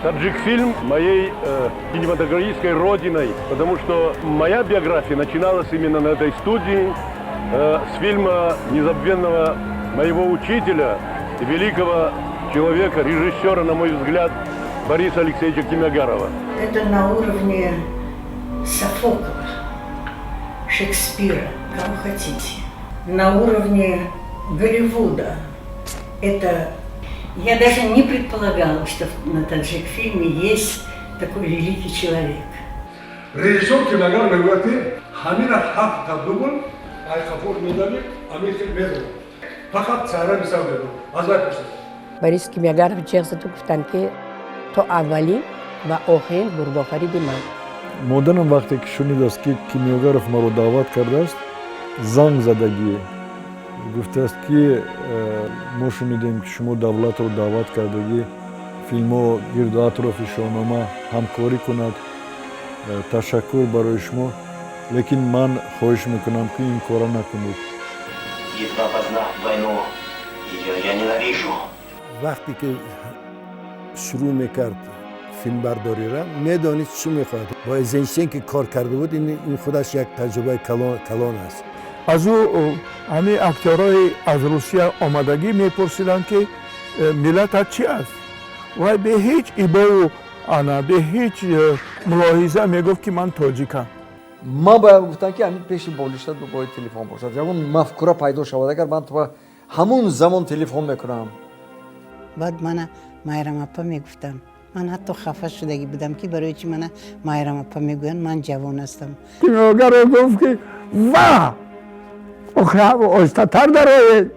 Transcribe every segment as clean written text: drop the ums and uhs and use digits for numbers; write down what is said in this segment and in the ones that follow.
Таджикфильм моей кинематографической родиной, потому что моя биография начиналась именно на этой студии, с фильма незабвенного моего учителя, великого человека, режиссера, на мой взгляд, Бориса Алексеевича Кимиагарова. Это на уровне Софокла, Шекспира, кого хотите. На уровне Голливуда. Это я даже не предполагала, что на Таджикфильме есть такой великий человек. Режиссёр Кимиёгар мегӯяд, ки ҳамина ҳафта дубл ай қафор медавӣ, ҳамин хел медонам, фақат саҳра мисал медонам, аз вай пурсид. Борис Кимиёгаров ҷеғ заду гуфтанд, ки ту аввалин ва охирин гургофариди ман. Модарам вақте ки шунидааст, ки Кимиёгаров маро даъват кардааст, занг задагӣ гуфтааст, ки мо шунидем, ки шумо Давлатро даъват кардагӣ, филмҳо гирду атрофи Шоҳнома ҳамкорӣ кунад. Ташаккур барои шумо, лекин ман хоҳиш мекунам, ки ин кора накунед. Едва познав войну, ее я ненавижу. Вақте ки шурӯъ мекард филмбардориро, медонист, чӣ мехоҳад. Бо Эйзенштейн ки кор карда буд, ин худаш як таҷрибаи калон аст. Аз ӯ ҳамин актёрҳои аз Русия омадагӣ мепурсиданд, ки миллатат чӣ аст? Вай бе ҳеҷ ибову ана бе ҳеҷ мулоҳиза мегуфт, ки ман тоҷикам. Ман бояд гуфтам, ки ҳамин пеши болиштат бояд телефон бошад, ягон мафкура пайдо шавад, агар ман ҳамун замон телефон мекунам. Баъд мана Майрамапа мегуфтам. Ман ҳатто хафа шудагӣ будам, ки барои чӣ мана Майрамапа мегӯянд, ман ҷавон ҳастам. Кимиёгаро гуфт, ки ва оҳистатар дароед.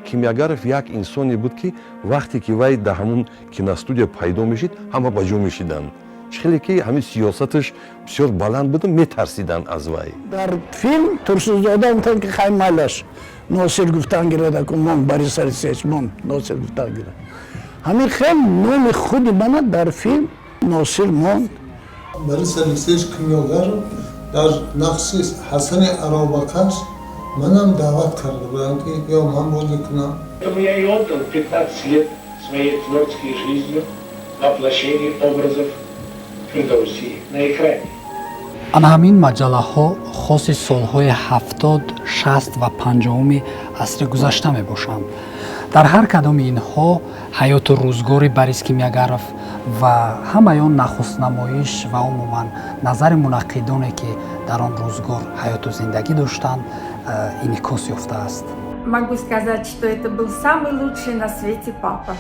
Кимиёгаров як инсоне буд, ки вақте ки вай дар ҳамун киностудия пайдо мешид, ҳама ба ҷо мешиданд. Чӣ хеле ки ҳамин сиёсаташ бисёр баланд буду, метарсиданд аз вай. Дар филм Турсунзода гуфтанд, ки хай, майлаш, Носир гуфтан гирад, мон Борис Алексеевич, мон Носир гуфтан гирад. Ҳамин хел номи худи мана дар филм Носир монд. Борис Алексеевич Кимёгаров дар нақши Ҳасани Аробакаш манам даъват карда будам, ки ё ман бозӣ кунам. Поэтому я и отдал 15 лет своей творческой жизни воплощению образов Фирдоуси на экране. Ана ҳамин маҷаллаҳо хоси солҳои 70, 60 ва 50-уми асри гузашта мебошанд. Дар ҳар кадоми инҳо ҳаёту рӯзгори Борис Кимиёгаров ва ҳамаи он нахустнамоиш ва умуман назари мунаққидоне, ки дар он рӯзгор ҳаёту зиндагӣ доштанд, инъикос ёфтааст. Могу сказать, что это был самый лучший на свете папа.